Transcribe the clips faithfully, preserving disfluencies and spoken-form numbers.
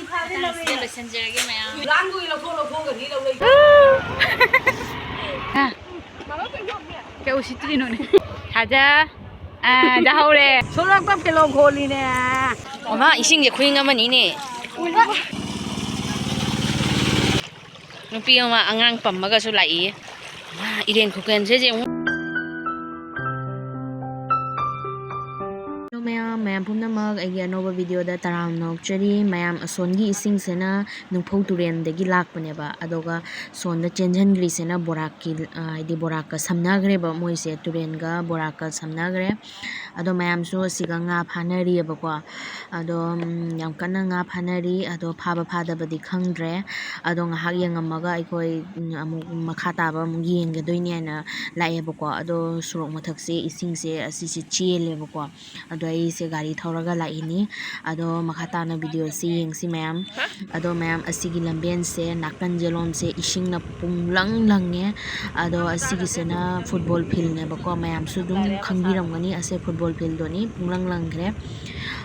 ꯃꯇꯥꯡꯁꯤꯗ ꯂꯣꯏꯁꯤꯟꯖꯔꯒꯦ ꯃꯌꯥꯝ꯫ ꯂꯥꯡꯗꯣꯏ ꯂꯧꯊꯣꯛ ꯂꯧꯊꯣꯛꯑꯒ ꯂꯧ ꯂꯩ꯫ ꯀꯌꯥ ꯎꯁꯤꯠꯇ꯭ꯔꯤꯅꯣꯅꯦ꯫ ꯊꯥꯖ꯫ ꯑꯥ, ꯖꯥꯍꯧꯔꯦ꯫ ꯁꯣꯔꯣꯛꯇ ꯐꯤꯂꯣꯡ ꯈꯣꯜꯂꯤꯅꯦ꯫ ꯑꯣꯃꯥ, ꯏꯁꯤꯡꯁꯦ ꯈꯨꯌꯤꯡ ꯑꯃꯅꯤꯅꯦ꯫ ꯅꯨꯄꯤ ꯑꯃ ꯑꯉꯥꯡ ꯄꯝꯃꯒꯁꯨ ꯂꯥꯛꯏꯌꯦ꯫ ꯃꯥ, ꯏꯔꯦꯟ ꯈꯨꯀꯟꯁꯦ ꯌꯦꯡꯉꯨ꯫ Hello ꯃꯌꯥꯝ, ꯃꯌꯥꯝ ꯄꯨꯝꯅꯃꯛ ꯑꯩꯒꯤ ꯑꯅꯧꯕ video ꯗ ꯇꯔꯥꯝꯅ ꯑꯣꯛꯆꯔꯤ꯫ ꯃꯌꯥꯝ, ꯑꯁꯣꯟꯒꯤ ꯏꯁꯤꯡꯁꯤꯅ ꯅꯨꯡꯐꯧ ꯇꯨꯔꯦꯟꯗꯒꯤ ꯂꯥꯛꯄꯅꯦꯕ, ꯑꯗꯨꯒ ꯁꯣꯟꯗ ꯆꯦꯟꯁꯤꯟꯈ꯭ꯔꯤꯁꯤꯅ ꯕꯣꯔꯥꯛꯀꯤ, ꯑ, ꯍꯥꯏꯗꯤ ꯕꯣꯔꯥꯛꯀ ꯁꯝꯅꯈ꯭ꯔꯦꯕ ꯃꯣꯏꯁꯦ, ꯇꯨꯔꯦꯟꯒ ꯕꯣꯔꯥꯛꯀ ꯁꯝꯅꯈ꯭ꯔꯦ꯫ ꯑꯗꯣ ꯃꯌꯥꯝꯁꯨ ꯑꯁꯤꯒ ꯉꯥ ꯐꯥꯅꯔꯤꯑꯕꯀꯣ꯫ ꯑꯗꯣ, ꯎꯝ, ꯌꯥꯝ ꯀꯟꯅ ꯉꯥ ꯐꯥꯅꯔꯤ꯫ ꯑꯗꯣ ꯐꯥꯕ ꯐꯥꯗꯕꯗꯤ ꯈꯪꯗ꯭ꯔꯦ꯫ ꯑꯗꯣ ꯉꯥꯏꯍꯥꯛ ꯌꯦꯡꯉꯝꯃꯒ ꯑꯩꯈꯣꯏ, ꯎꯝ, ꯑꯃꯨꯛ ꯃꯈꯥ ꯇꯥꯕ ꯑꯃꯨꯛ ꯌꯦꯡꯒꯗꯣꯏꯅꯦꯅ ꯂꯥꯛꯑꯦꯕꯀꯣ꯫ ꯑꯗꯣ ꯁꯣꯔꯣꯛ ꯃꯊꯛꯁꯦ ꯏꯁꯤꯡꯁꯦ ꯑꯁꯤꯁꯦ ꯆꯦꯜꯂꯦꯕꯀꯣ꯫ ꯑꯗꯣ ꯑꯩꯁꯦ ꯒꯥꯔꯤ ꯊꯧꯔꯒ ꯂꯥꯛꯏꯅꯤ꯫ ꯑꯗꯣ ꯃꯈꯥ ꯇꯥꯅ video ꯁꯤ ꯌꯦꯡꯁꯤ ꯃꯌꯥꯝ꯫ ꯑꯗꯣ ꯃꯌꯥꯝ, ꯑꯁꯤꯒꯤ ꯂꯝꯕꯦꯟꯁꯦ ꯅꯥꯀꯟ ꯌꯦꯂꯣꯝꯁꯦ ꯏꯁꯤꯡꯅ ꯄꯨꯡ ꯂꯪ ꯂꯪꯉꯦ꯫ ꯑꯗꯣ ꯑꯁꯤꯒꯤꯁꯤꯅ football field ꯅꯦꯕꯀꯣ, ꯃꯌꯥꯝꯁꯨ ꯑꯗꯨꯝ ꯈꯪꯕꯤꯔꯝꯒꯅꯤ ꯑꯁꯦ football field ꯗꯣꯅꯤ, ꯄꯨꯡ ꯂꯪ ꯂꯪꯈ꯭ꯔꯦ꯫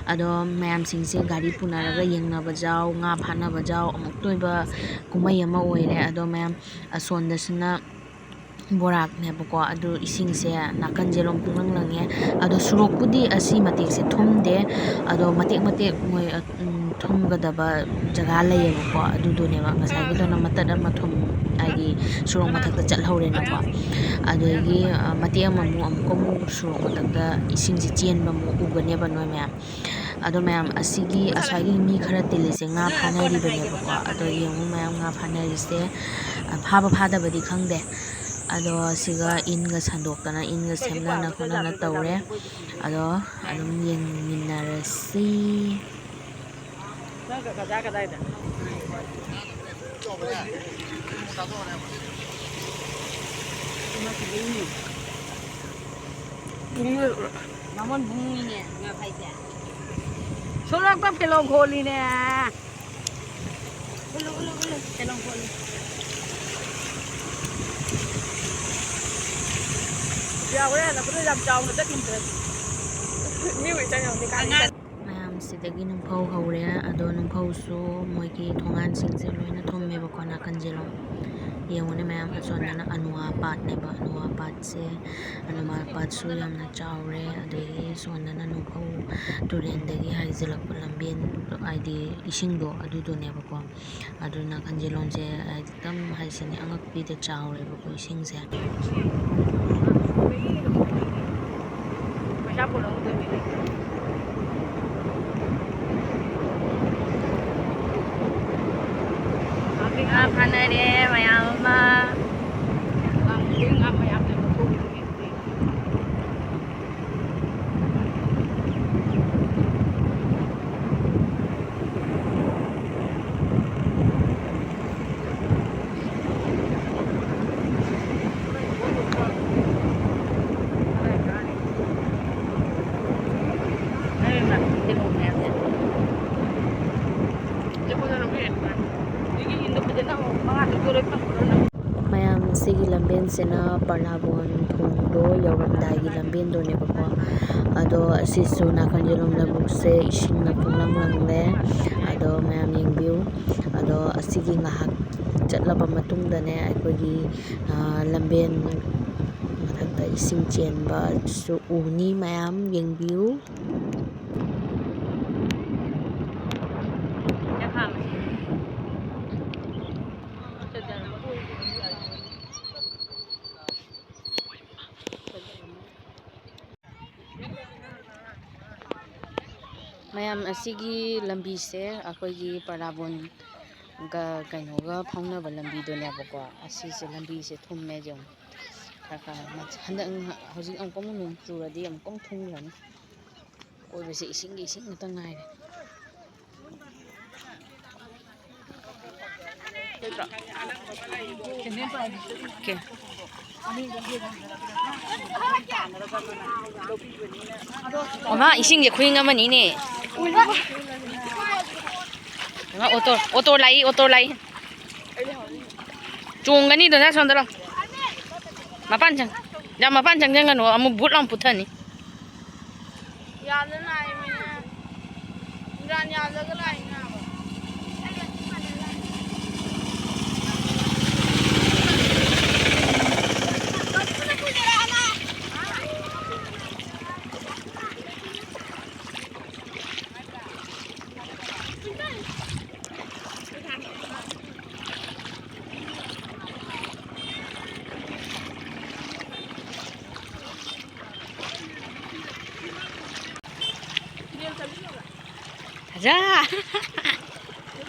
ꯑꯗꯣ ꯃꯌꯥꯝꯁꯤꯡꯁꯦ ꯒꯥꯔꯤ ꯄꯨꯅꯔꯒ ꯌꯦꯡꯅꯕ ꯖꯥꯎ, ꯉꯥ ꯐꯥꯅꯕ ꯖꯥꯎ, ꯑꯃꯨꯛꯇ ꯑꯣꯏꯕ ꯀꯨꯝꯍꯩ ꯑꯃ ꯑꯣꯏꯔꯦ꯫ ꯑꯗꯣ ꯃꯌꯥꯝ, ꯑꯁꯣꯟꯗꯁꯤꯅ ꯕꯣꯔꯥꯛꯅꯦꯕꯀꯣ꯫ ꯑꯗꯨ ꯏꯁꯤꯡꯁꯦ ꯅꯥꯀꯟꯁꯦ ꯂꯣꯝ ꯄꯨꯡꯂꯪ ꯂꯪꯉꯦ꯫ ꯑꯗꯣ ꯁꯣꯔꯣꯛꯄꯨꯗꯤ ꯑꯁꯤ ꯃꯇꯦꯛꯁꯦ ꯊꯨꯝꯗꯦ, ꯑꯗꯣ ꯃꯇꯦꯛ ꯃꯇꯦꯛ ꯃꯣꯏ, ꯎꯝ, ꯊꯨꯝꯒꯗꯕ ꯖꯒꯥ ꯂꯩꯌꯦꯕꯀꯣ꯫ ꯑꯗꯨꯗꯨꯅꯦꯕ ꯉꯁꯥꯏꯒꯤꯗꯨꯅ ꯃꯇꯠ ꯑꯃ ꯊꯨꯝ, ꯍꯥꯏꯗꯤ ꯁꯣꯔꯣꯛ ꯃꯊꯛꯇ ꯆꯠꯍꯧꯔꯦꯅꯀꯣ꯫ ꯑꯗꯒꯤ, ꯑ, ꯃꯇꯦꯛ ꯑꯃꯃꯨꯛ ꯑꯃꯨꯛꯀ ꯑꯃꯨꯛ ꯁꯣꯔꯣꯛ ꯃꯊꯛꯇ ꯏꯁꯤꯡꯁꯦ ꯆꯦꯟꯕ ꯑꯃꯨꯛ ꯎꯒꯅꯦꯕ ꯅꯣꯏ ꯃꯌꯥꯝ꯫ ꯑꯗꯣ ꯃꯌꯥꯝ, ꯑꯁꯤꯒꯤ ꯑꯁ꯭ꯋꯥꯏꯒꯤ ꯃꯤ ꯈꯔ ꯇꯤꯜꯂꯤꯁꯦ ꯉꯥ ꯐꯥꯅꯔꯤꯕꯅꯦꯕꯀꯣ꯫ ꯑꯗꯣ ꯌꯦꯡꯉꯨ ꯃꯌꯥꯝ, ꯉꯥ ꯐꯥꯅꯔꯤꯁꯦ, ꯑ, ꯐꯥꯕ ꯐꯥꯗꯕꯗꯤ ꯈꯪꯗꯦ꯫ ꯑꯗꯣ ꯁꯤꯒ ꯏꯟꯒ ꯁꯟꯗꯣꯛꯇꯅ, ꯏꯟꯒ ꯁꯦꯝꯅꯅ ꯈꯣꯠꯅꯅ ꯇꯧꯔꯦ꯫ ꯑꯗꯣ ꯑꯗꯨꯝ ꯌꯦꯡꯃꯤꯟꯅꯔꯁꯤ꯫ ꯕꯥꯃꯣꯟ ꯕꯨꯡꯉꯤꯅꯦ ꯉꯥ ꯐꯥꯏꯁꯦ꯫ ꯁꯣꯔꯣꯛꯇ ꯐꯤꯂꯣꯡ ꯈꯣꯜꯂꯤꯅꯦ꯫ ꯎꯠꯂꯨ, ꯎꯠꯂꯨ, ꯎꯠꯂꯨ꯫ ꯐꯤꯂꯣꯡ ꯈꯣꯜꯂꯤ꯫ ꯌꯥꯎꯔꯦ, ꯍꯜꯂꯛꯄꯗ ꯌꯥꯝ ꯆꯥꯎꯅ ꯆꯠꯈꯤꯗ꯭ꯔꯦ꯫ ꯃꯤ ꯑꯣꯏ ꯆꯪꯉꯝꯅꯤ ꯀꯥꯏꯅ꯫ ꯑꯉꯥꯡ ꯃꯌꯥꯝ ꯁꯤꯗꯒꯤ ꯅꯨꯡꯐꯧ ꯍꯧꯔꯦ꯫ ꯑꯗꯣ ꯅꯨꯡꯐꯧꯁꯨ ꯃꯣꯏꯒꯤ ꯊꯣꯡꯒꯥꯟꯁꯤꯡꯁꯦ ꯂꯣꯏꯅ ꯊꯨꯝꯃꯦꯕꯀꯣ, ꯅꯥꯀꯟꯁꯦ ꯂꯣꯏ꯫ ꯌꯦꯡꯉꯨꯅꯦ ꯃꯌꯥꯝ, ꯑꯁꯣꯝꯗꯅ ꯑꯅꯨꯋꯥ ꯄꯥꯠꯅꯦꯕ꯫ ꯑꯅꯨꯋꯥ ꯄꯥꯠꯁꯦ, ꯑꯅꯨꯋꯥ ꯄꯥꯠꯁꯨ ꯌꯥꯝꯅ ꯆꯥꯎꯔꯦ꯫ ꯑꯗꯒꯤ ꯁꯣꯝꯗꯅ ꯅꯨꯡꯐꯧ ꯇꯨꯔꯦꯟꯗꯒꯤ ꯍꯥꯏꯖꯤꯜꯂꯛꯄ ꯂꯝꯕꯦꯟ, ꯍꯥꯏꯗꯤ ꯏꯁꯤꯡꯗꯣ, ꯑꯗꯨꯗꯨꯅꯦꯕꯀꯣ꯫ ꯑꯗꯨ ꯅꯥꯀꯟ ꯂꯣꯝꯁꯦ ꯑꯦꯛꯗꯝ ꯍꯥꯏꯁꯤꯅꯤ, ꯑꯉꯛꯄꯤꯗ ꯆꯥꯎꯔꯦꯕꯀꯣ ꯏꯁꯤꯡꯁꯦ꯫ ꯉꯥ ꯐꯥꯅꯔꯦ ꯃꯌꯥꯝ ꯑꯃ꯫ ꯃꯌꯥꯝ, ꯁꯤꯒꯤ ꯂꯝꯕꯦꯟꯁꯤꯅ ꯄꯔꯂꯥꯕꯣꯟ ꯊꯣꯡꯗꯣ ꯌꯧꯔꯝꯗꯥꯏꯒꯤ ꯂꯝꯕꯦꯟꯗꯨꯅꯦꯕꯀꯣ꯫ ꯑꯗꯣ ꯑꯁꯤꯁꯨ ꯅꯥꯀꯟ ꯌꯦꯠꯂꯣꯝ ꯂꯧꯕꯨꯛꯁꯦ ꯏꯁꯤꯡꯅ ꯄꯨꯡꯂꯪ ꯂꯪꯂꯦ꯫ ꯑꯗꯣ ꯃꯌꯥꯝ ꯌꯦꯡꯕꯤꯌꯨ꯫ ꯑꯗꯣ ꯑꯁꯤꯒꯤ ꯉꯥꯏꯍꯥꯛ ꯆꯠꯂꯕ ꯃꯇꯨꯡꯗꯅꯦ ꯑꯩꯈꯣꯏꯒꯤ, ꯑ, ꯂꯝꯕꯦꯟ ꯃꯊꯛꯇ ꯏꯁꯤꯡ ꯆꯦꯟꯕꯁꯨ ꯎꯅꯤ꯫ ꯃꯌꯥꯝ ꯌꯦꯡꯕꯤꯌꯨ꯫ ꯃꯌꯥꯝ, ꯑꯁꯤꯒꯤ ꯂꯝꯕꯤꯁꯦ ꯑꯩꯈꯣꯏꯒꯤ ꯄꯔꯥꯕꯣꯟꯒ ꯀꯩꯅꯣꯒ ꯐꯥꯎꯅꯕ ꯂꯝꯕꯤꯗꯨꯅꯦꯕꯀꯣ꯫ ꯑꯁꯤꯁꯦ ꯂꯝꯕꯤꯁꯦ ꯊꯨꯝꯃꯦ ꯌꯦꯡꯉꯨ꯫ ꯈꯔ ꯈꯔ ꯃꯆ-, ꯍꯟꯗꯛ ꯍꯧꯖꯤꯛ ꯑꯃꯨꯛꯀ ꯑꯃꯨꯛ ꯅꯣꯡ ꯆꯨꯔꯗꯤ ꯑꯃꯨꯛꯀ ꯑꯃꯨꯛ ꯊꯨꯝꯈ꯭ꯔꯅꯤ꯫ ꯀꯣꯏꯕꯁꯦ ꯏꯁꯤꯡꯒꯤ ꯏꯁꯤꯡ ꯉꯥꯛꯇ ꯉꯥꯏꯔꯦ꯫ ꯑꯣꯃꯥ, ꯏꯁꯤꯡꯁꯦ ꯈꯨꯍꯤꯡ ꯑꯃꯅꯤꯅꯦ꯫ ꯑꯣꯃꯥ, ꯑꯣꯇꯣ, ꯑꯣꯇꯣ ꯂꯥꯛꯏ, ꯑꯣꯇꯣ ꯂꯥꯛꯏ꯫ ꯆꯣꯡꯒꯅꯤꯗꯣ, ꯅꯪ ꯁꯣꯝꯗ ꯂꯥꯎ꯫ ꯃꯄꯥꯟ ꯆꯪ-, ꯌꯥꯝ ꯃꯄꯥꯟ ꯆꯪꯁꯟꯒꯅꯨ, ꯑꯃꯨꯛ ꯕꯨꯠ ꯂꯥꯎ ꯄꯨꯊꯅꯤ꯫ ꯌꯥꯝꯅ ꯅꯥꯏꯃꯤꯅꯦ꯫ ꯐꯖ꯫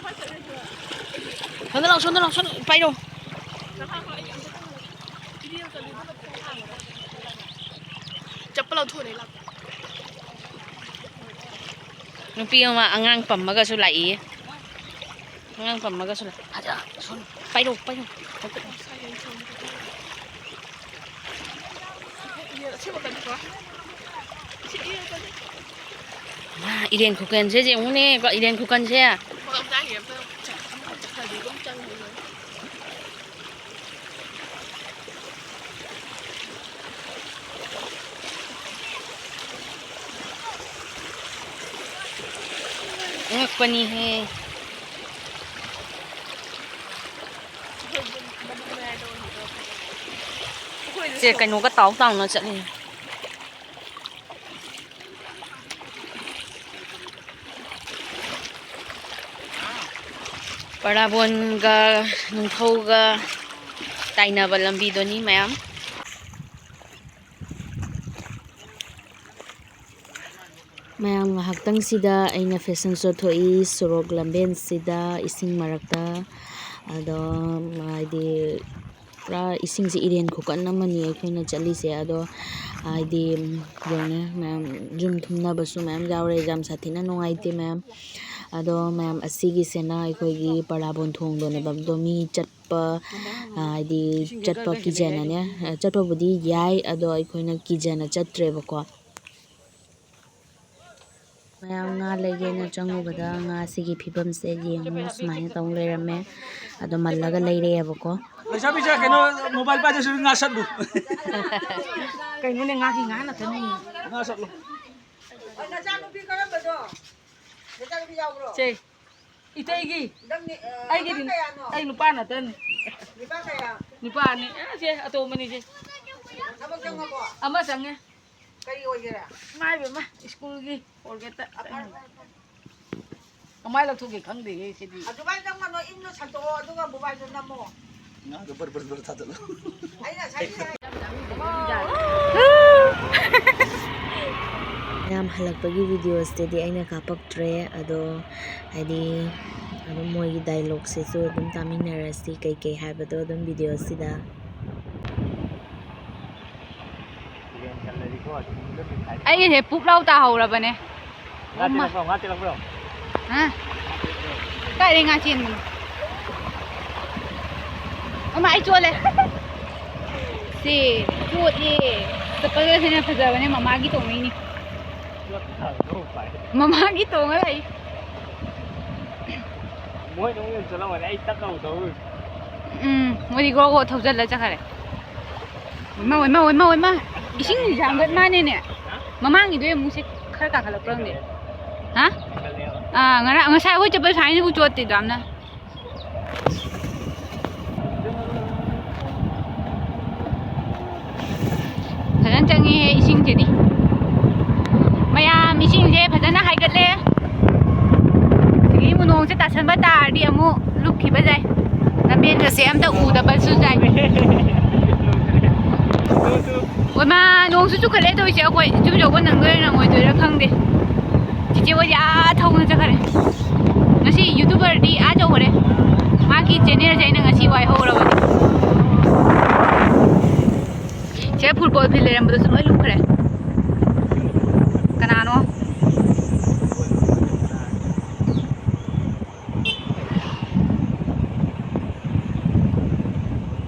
ꯁꯣꯝꯗ ꯂꯥꯛꯑꯣ, ꯁꯣꯝꯗ ꯂꯥꯛꯑꯣ, ꯁꯣꯝꯗ ꯄꯥꯏꯔꯣ꯫ ꯆꯠꯄ ꯂꯧꯊꯣꯛꯑ ꯂꯥꯛꯄ꯫ ꯅꯨꯄꯤ ꯑꯃ ꯑꯉꯥꯡ ꯄꯝꯃꯒꯁꯨ ꯂꯥꯛꯏꯌꯦ꯫ ꯑꯉꯥꯡ ꯄꯝꯃꯒꯁꯨ ꯂꯥꯛ-, ꯐꯖ꯫ ꯁꯣꯝ ꯄꯥꯏꯔꯣ, ꯄꯥꯏꯔꯣ꯫ ꯃꯥ, ꯏꯔꯦꯟ ꯈꯨꯀꯟꯁꯦ ꯌꯦꯡꯉꯨꯅꯦ, ꯏꯔꯦꯟ ꯈꯨꯀꯟꯁꯦ꯫ ꯑꯉꯛꯄꯅꯤꯍꯦ꯫ ꯁꯦ, ꯀꯩꯅꯣꯒ ꯇꯥꯎ ꯇꯥꯎꯅ ꯆꯠꯂꯤ꯫ ꯄꯔꯥꯕꯣꯟꯒ ꯅꯤꯡꯊꯧꯒ ꯇꯥꯏꯅꯕ ꯂꯝꯕꯤꯗꯨꯅꯤ ꯃꯌꯥꯝ꯫ ꯃꯌꯥꯝ, ꯉꯥꯏꯍꯥꯛꯇꯪꯁꯤꯗ ꯑꯩꯅ ꯐꯦꯁꯟ ꯁꯣ ꯊꯣꯛꯏ ꯁꯣꯔꯣꯛ ꯂꯝꯕꯦꯟꯁꯤꯗ, ꯏꯁꯤꯡ ꯃꯔꯛꯇ꯫ ꯑꯗꯣ ꯍꯥꯏꯗꯤ ꯄꯨꯔꯥ ꯏꯁꯤꯡꯁꯦ ꯏꯔꯦꯟ ꯈꯨꯀꯟ ꯑꯃꯅꯤ ꯑꯩꯈꯣꯏꯅ ꯆꯠꯂꯤꯁꯦ꯫ ꯑꯗꯣ ꯍꯥꯏꯗꯤ ꯌꯦꯡꯉꯦ ꯃꯌꯥꯝ, ꯌꯨꯝ ꯊꯨꯝꯅꯕꯁꯨ ꯃꯌꯥꯝ ꯌꯥꯎꯔꯦ, ꯌꯥꯝ ꯁꯥꯊꯤꯅ ꯅꯨꯡꯉꯥꯏꯇꯦ ꯃꯌꯥꯝ꯫ ꯑꯗꯣ ꯃꯌꯥꯝ, ꯑꯁꯤꯒꯤꯁꯤꯅ ꯑꯩꯈꯣꯏꯒꯤ ꯄꯔꯥꯕꯣꯟ ꯊꯣꯡꯗꯣꯅꯦꯕ꯫ ꯑꯗꯣ ꯃꯤ ꯆꯠꯄ, ꯍꯥꯏꯗꯤ ꯆꯠꯄ ꯀꯤꯖꯅꯅꯦ, ꯆꯠꯄꯕꯨꯗꯤ ꯌꯥꯏ, ꯑꯗꯣ ꯑꯩꯈꯣꯏꯅ ꯀꯤꯖꯅ ꯆꯠꯇ꯭ꯔꯦꯕꯀꯣ꯫ ꯃꯌꯥꯝ, ꯉꯥ ꯂꯩꯒꯦꯅ ꯆꯪꯉꯨꯕꯗ ꯉꯥꯁꯤꯒꯤ ꯐꯤꯕꯝꯁꯦ ꯌꯦꯡꯉꯨ, ꯁꯨꯃꯥꯏꯅ ꯇꯧ ꯂꯩꯔꯝꯃꯦ꯫ ꯑꯗꯣ ꯃꯜꯂꯒ ꯂꯩꯔꯛꯑꯦꯕꯀꯣ꯫ ꯂꯩꯁꯥꯕꯤꯁꯦ, ꯀꯩꯅꯣ, ꯃꯣꯕꯥꯏꯜ ꯄꯥꯏꯗꯁꯨ ꯉꯥ ꯁꯠꯂꯨ꯫ ꯀꯩꯅꯣꯅꯦ, ꯉꯥꯒꯤ ꯉꯥ ꯉꯥꯛꯇꯅꯦ꯫ ꯉꯥ ꯁꯠꯂꯨ꯫ ꯅꯆꯥꯅꯨꯄꯤ ꯀꯔꯝꯕꯗꯣ? ꯅꯆꯥꯅꯨꯄꯤ ꯌꯥꯎꯕ꯭ꯔꯣ? ꯁꯦ, ꯏꯇꯩꯒꯤ, ꯅꯪ ꯅꯤ-, ꯑ, ꯑꯩꯒꯤꯗꯤ, ꯑꯉꯥꯡ ꯀꯌꯥꯅꯣ? ꯑꯩ ꯅꯨꯄꯥ ꯅꯠꯇꯅꯤ꯫ ꯅꯨꯄꯥ ꯀꯌꯥ? ꯅꯨꯄꯥ ꯑꯅꯤ꯫ ꯑ, ꯁꯦ, ꯑꯇꯣꯝꯕꯅꯤ ꯁꯦ꯫ ꯊꯕꯛ ꯆꯪꯉꯕꯣ? ꯑꯃ ꯆꯪꯉꯦ꯫ ꯀꯔꯤ ꯑꯣꯏꯒꯦꯔꯥ? ꯏꯃꯥ ꯏꯕꯦꯝꯃ, ꯁ꯭ꯀꯨꯜꯒꯤ forget-ꯇ꯫ ꯑ, ꯐꯔꯦ, ꯐꯔꯦ, ꯐꯔꯦ꯫ ꯀꯃꯥꯏ ꯂꯧꯊꯣꯛꯀꯦ ꯈꯪꯗꯦꯍꯦ ꯁꯤꯗꯤ꯫ ꯑꯗꯨꯃꯥꯏꯅ ꯅꯝꯒꯅꯣ, ꯏꯪꯗꯣ ꯁꯟꯇꯣꯛꯑꯣ, ꯑꯗꯨꯒ ꯃꯣꯕꯥꯏꯜꯗꯣ ꯅꯝꯃꯣ꯫ ꯉꯥꯗꯣ ꯕꯔ ꯕꯔ ꯕꯔ ꯊꯥꯗꯠꯂꯣ꯫ ꯑꯩꯅ ꯉꯁꯥꯏꯗꯒꯤ ꯍꯥꯏ-, ꯃꯌꯥꯝ ꯍꯜꯂꯛꯄꯒꯤ videos-ꯇꯗꯤ ꯑꯩꯅ ꯀꯥꯞꯄꯛꯇ꯭ꯔꯦ, ꯑꯗꯣ ꯍꯥꯏꯗꯤ ꯑꯗꯨꯝ ꯃꯣꯏꯒꯤ dialogue-ꯁꯤꯁꯨ ꯑꯗꯨꯝ ꯇꯥꯃꯤꯟꯅꯔꯁꯤ, ꯀꯩꯀꯩ ꯍꯥꯏꯕꯗꯣ ꯑꯗꯨꯝ video-ꯁꯤꯗ꯫ ꯑꯩꯒꯤꯁꯦ ꯄꯨꯛ ꯂꯥꯎ ꯇꯥꯍꯧꯔꯕꯅꯦ꯫ ꯉꯥ ꯆꯦꯜꯂꯛꯄ꯭ꯔꯣ? ꯉꯥ ꯆꯦꯜꯂꯛꯄ꯭ꯔꯣ? ꯍꯥ? ꯀꯥꯏꯗꯩ ꯉꯥ ꯆꯦꯟꯕꯅꯣ? ꯑꯃ ꯑꯩ ꯆꯣꯠꯂꯦ꯫ ꯁꯤ ꯆꯣꯠꯂꯦ꯫ ꯆꯄꯜꯒꯁꯤꯅ ꯐꯖꯕꯅꯦ, ꯃꯃꯥꯒꯤ ꯇꯣꯡꯉꯛꯏꯅꯤ꯫ ꯆꯣꯠꯄ ꯇꯥꯕꯅꯣ ꯎꯄꯥꯏ꯫ ꯃꯃꯥꯒꯤ ꯇꯣꯡꯉ ꯂꯥꯛꯏ꯫ ꯃꯣꯏꯅ ꯑꯃꯨꯛ ꯌꯥꯝ ꯆꯠꯂꯝꯒꯅꯤ, ꯑꯩ ꯇꯛ ꯂꯥꯎ ꯊꯧꯔꯨꯔꯦ꯫ ꯎꯝ, ꯃꯣꯏꯗꯤ ꯒ꯭ꯔꯣ ꯒ꯭ꯔꯣ ꯊꯧꯖꯜꯂ ꯆꯠꯈꯔꯦ꯫ ꯑꯣꯏꯃ, ꯑꯣꯏꯃ, ꯑꯣꯏꯃ, ꯑꯣꯏꯃ꯫ ꯏꯁꯤꯡ ꯌꯥꯝꯒꯠ ꯃꯥꯅꯦꯅꯦ꯫ ꯃꯃꯥꯡꯒꯤꯗꯣ ꯑꯃꯨꯛꯁꯦ ꯈꯔ ꯀꯥꯈꯠꯂꯛꯄ꯭ꯔ ꯈꯪꯗꯦ꯫ ꯍꯥ? ꯑꯥ, ꯉꯔꯥꯡ, ꯉꯁꯥꯏ ꯑꯩꯈꯣꯏ ꯆꯠꯄ ꯁꯨꯃꯥꯏꯅꯕꯨ ꯆꯣꯠꯇꯦꯗꯣ ꯌꯥꯝꯅ꯫ ꯐꯖꯅ ꯆꯪꯉꯤꯍꯦ ꯏꯁꯤꯡꯁꯤꯗꯤ꯫ ꯃꯌꯥꯝ ꯏꯁꯤꯡꯁꯦ ꯐꯖꯅ ꯍꯥꯏꯒꯠꯂꯦ꯫ ꯑꯗꯒꯤ ꯑꯃꯨꯛ ꯅꯣꯡꯁꯦ ꯇꯥꯁꯟꯕ ꯇꯥꯔꯗꯤ ꯑꯃꯨꯛ ꯂꯨꯞꯈꯤꯕ ꯌꯥꯏ꯫ ꯂꯝꯕꯦꯟꯒꯁꯦ ꯑꯝꯇ ꯎꯗꯕꯁꯨ ꯌꯥꯏ꯫ ꯑꯣꯏꯃꯥ, ꯅꯣꯡꯁꯨ ꯆꯨꯈꯠꯂꯦ ꯇꯧꯔꯤꯁꯦ꯫ ꯑꯩꯈꯣꯏ ꯌꯨꯝ ꯌꯧꯕ ꯅꯪꯗꯣꯏꯔꯥ ꯅꯪꯉꯣꯏꯗꯣꯏꯔꯥ ꯈꯪꯗꯦ꯫ ꯆꯤꯆꯦ ꯍꯣꯏꯗꯤ ꯑꯥ ꯊꯧꯅ ꯆꯠꯈꯔꯦ꯫ ꯉꯁꯤ YouTuber-ꯗꯤ ꯑꯥ ꯌꯧꯈꯔꯦ꯫ ꯃꯥꯒꯤ channel-ꯁꯦ ꯑꯩꯅ ꯉꯁꯤ ꯋꯥꯏꯍꯧꯔꯕꯅꯤ꯫ ꯁꯤꯗ football field ꯂꯩꯔꯝꯕꯗꯨꯁꯨ ꯂꯣꯏ ꯂꯨꯞꯈ꯭ꯔꯦ꯫ ꯀꯅꯥꯅꯣ?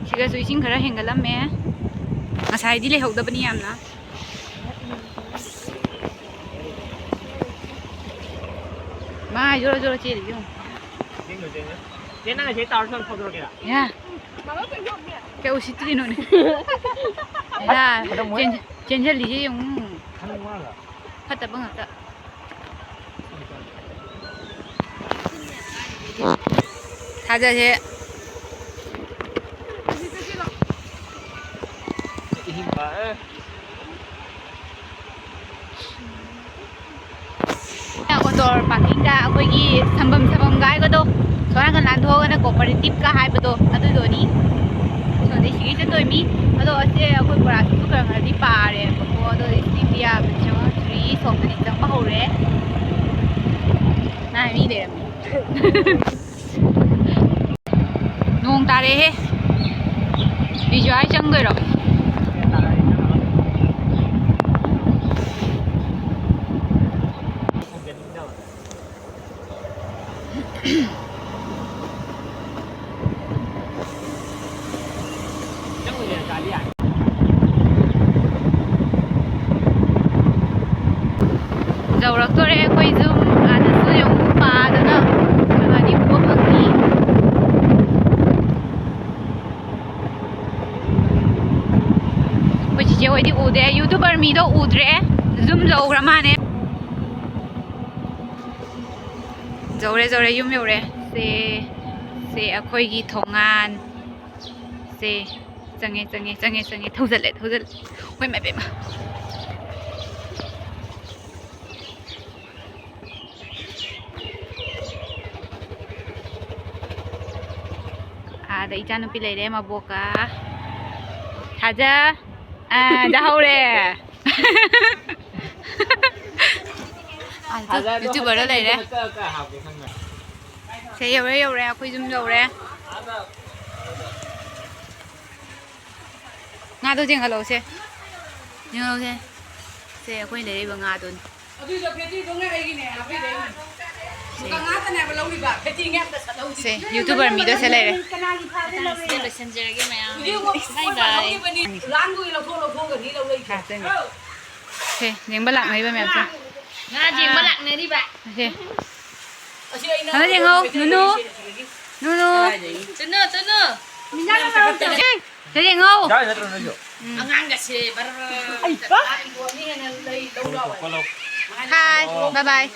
ꯁꯤꯒꯁꯨ ꯏꯁꯤꯡ ꯈꯔ ꯍꯦꯟꯒꯠꯂꯝꯃꯦ꯫ ꯉꯁꯥꯏꯗꯤ ꯂꯩꯍꯧꯗꯕꯅꯤ ꯌꯥꯝꯅ꯫ ꯃꯥ ꯖꯣꯔꯣ ꯖꯣꯔꯣ ꯆꯦꯜꯂꯤ ꯌꯦꯡꯉꯨ꯫ ꯆꯦ, ꯅꯪ ꯑꯁꯤ ꯇꯥꯔ ꯁꯣꯟ ꯊꯧꯗꯣꯔꯛꯀꯦꯔꯥ? ꯌꯥ꯫ ꯀꯌꯥ ꯎꯁꯤꯠꯇ꯭ꯔꯤꯅꯣꯅꯦ꯫ ꯌꯥ, ꯆꯦꯟ-, ꯆꯦꯟꯁꯤꯜꯂꯤꯁꯦ ꯌꯦꯡꯉꯨ꯫ ꯐꯠꯇꯕ ꯉꯥꯛꯇ꯫ ꯊꯥꯖꯁꯦ꯫ ꯑꯣꯇꯣ ꯄꯥꯔꯀꯤꯡꯗ ꯑꯩꯈꯣꯏꯒꯤ ꯁꯝꯕꯝ, ꯁꯝꯕꯝꯒ ꯍꯥꯏꯕꯗꯣ, ꯁꯣꯝ ꯅꯥꯀꯟ ꯂꯥꯟꯊꯣꯛꯑꯒꯅ ꯀꯣꯑꯣꯄꯔꯦꯇꯤꯞꯀ ꯍꯥꯏꯕꯗꯣ ꯑꯗꯨꯗꯣꯅꯤ꯫ ꯁꯣꯝꯗꯩ ꯁꯤꯒꯩ ꯆꯠꯇꯣꯏ ꯃꯤ꯫ ꯑꯗꯣ ꯑꯁꯦ ꯑꯩꯈꯣꯏ ꯕꯣꯔꯥꯁꯤꯁꯨ ꯈꯔ ꯈꯔꯗꯤ ꯄꯥꯔꯦꯕꯀꯣ꯫ ꯑꯗꯣ ꯏꯁ ꯏꯟꯗꯤꯌꯥ ꯁꯣꯝꯗꯗꯤ ꯆꯪꯕ ꯍꯧꯔꯦ꯫ ꯅꯥ ꯃꯤ ꯂꯩꯔꯝꯃꯦ꯫ ꯅꯣꯡ ꯇꯥꯔꯛꯑꯦꯍꯦ꯫ ꯕꯤꯖꯣꯏ ꯆꯪꯗꯣꯏꯔꯣ? ꯌꯧꯔꯛꯇꯣꯔꯦ ꯑꯩꯈꯣꯏ ꯌꯨꯝ꯫ ꯑꯥꯗꯁꯨ ꯌꯦꯡꯉꯨ, ꯄꯥꯗꯅ ꯈꯔ ꯈꯔꯗꯤ ꯎꯕ ꯐꯪꯉꯤ꯫ ꯑꯩꯈꯣꯏ ꯆꯤꯆꯦ ꯍꯣꯏꯗꯤ ꯎꯗꯦ, ꯌꯨꯇꯨꯕꯔ ꯃꯤꯗꯣ ꯎꯗ꯭ꯔꯦ, ꯌꯨꯝ ꯌꯧꯈ꯭ꯔ ꯃꯥꯅꯦ꯫ ꯌꯧꯔꯦ, ꯌꯧꯔꯦ, ꯌꯨꯝ ꯌꯧꯔꯦ꯫ ꯁꯦ, ꯁꯦ ꯑꯩꯈꯣꯏꯒꯤ ꯊꯣꯡꯒꯥꯟ꯫ ꯁꯦ, ꯆꯪꯉꯦ, ꯆꯪꯉꯦ, ꯆꯪꯉꯦ, ꯆꯪꯉꯦ꯫ ꯊꯧꯖꯜꯂꯦ, ꯊꯧꯖꯜꯂꯦ꯫ ꯍꯣꯏ, ꯃꯥꯏ ꯄꯦꯝꯃ꯫ ꯑꯥꯗ ꯏꯆꯥꯅꯨꯄꯤ ꯂꯩꯔꯦ, ꯃꯕꯣꯛꯀ꯫ ꯊꯥꯖ꯫ ꯑꯥ, ꯆꯥꯍꯧꯔꯦ꯫ ꯑꯥꯗ ꯌꯨꯇꯨꯕꯔꯗ ꯂꯩꯔꯦ꯫ ꯁꯦ, ꯌꯧꯔꯦ, ꯌꯧꯔꯦ, ꯑꯩꯈꯣꯏ ꯌꯨꯝ ꯌꯧꯔꯦ꯫ ꯉꯥꯗꯣ ꯌꯦꯡꯍꯜꯂꯧꯁꯦ꯫ ꯌꯦꯡꯍꯜꯂꯧꯁꯦ꯫ ꯁꯦ, ꯑꯩꯈꯣꯏꯅ ꯂꯩꯔꯛꯏꯕ ꯉꯥꯗꯨꯅꯤ꯫ ꯑꯗꯨꯏꯗꯣ ꯐꯦꯇꯤꯗꯣ ꯉꯥꯏꯔꯛꯏꯅꯦ, ꯍꯥꯞꯄꯤꯔꯛꯏꯅꯦ꯫ ꯁꯦ꯫ ꯉꯥꯛꯇꯅꯦꯕ ꯂꯧꯔꯤꯕ, ꯐꯦꯇꯤ ꯉꯥꯛꯇ ꯁꯠꯍꯧꯁꯤ꯫ ꯁꯦ, ꯌꯨꯇꯨꯕꯔ ꯃꯤꯗꯣ ꯁꯦ ꯂꯩꯔꯦ꯫ ꯀꯅꯥꯒꯤ ꯐꯥꯗ ꯂꯧꯔꯤꯅꯣ? ꯂꯣꯏꯁꯤꯟꯖꯔꯒꯦ ꯃꯌꯥꯝ꯫ ꯍꯧꯖꯤꯛ ꯑꯃꯨꯛ ꯕꯥꯏ ꯕꯥꯏ꯫ ꯂꯧꯈꯤꯕꯅꯤ꯫ ꯂꯥꯡꯕꯒꯤ ꯂꯧꯊꯣꯛ ꯂꯧꯊꯣꯛꯑꯒꯅꯤ ꯂꯧꯔꯛꯏꯁꯦ꯫ ꯉꯥꯛꯇꯅꯤ꯫ ꯁꯦ, ꯌꯦꯡꯕ ꯂꯥꯛꯅꯔꯤꯕ ꯃꯌꯥꯝꯁꯦ꯫ ꯉꯥ ꯌꯦꯡꯕ ꯂꯥꯛꯅꯔꯤꯕ꯫ ꯁꯦ꯫ ꯑꯁꯤ ꯑꯩꯅ ꯍꯥꯟꯅ ꯌꯦꯡꯍꯧ, ꯅꯨꯅꯨ꯫ ꯅꯨꯅꯨ꯫ ꯇꯨꯅꯨ, ꯇꯨꯅꯨ꯫ ꯁꯤ ꯌꯦꯡꯍꯧ꯫ ꯌꯥꯏ ꯅꯠꯇ꯭ꯔꯣ ꯅꯣꯏꯁꯨ? ꯎꯝ꯫ ꯑꯉꯥꯡꯒꯁꯦ ꯕꯔ ꯕꯔ ꯕꯔ ꯕꯔ ꯆꯠꯄ꯫ ꯍꯥꯏ, ꯕꯥꯏ ꯕꯥꯏ꯫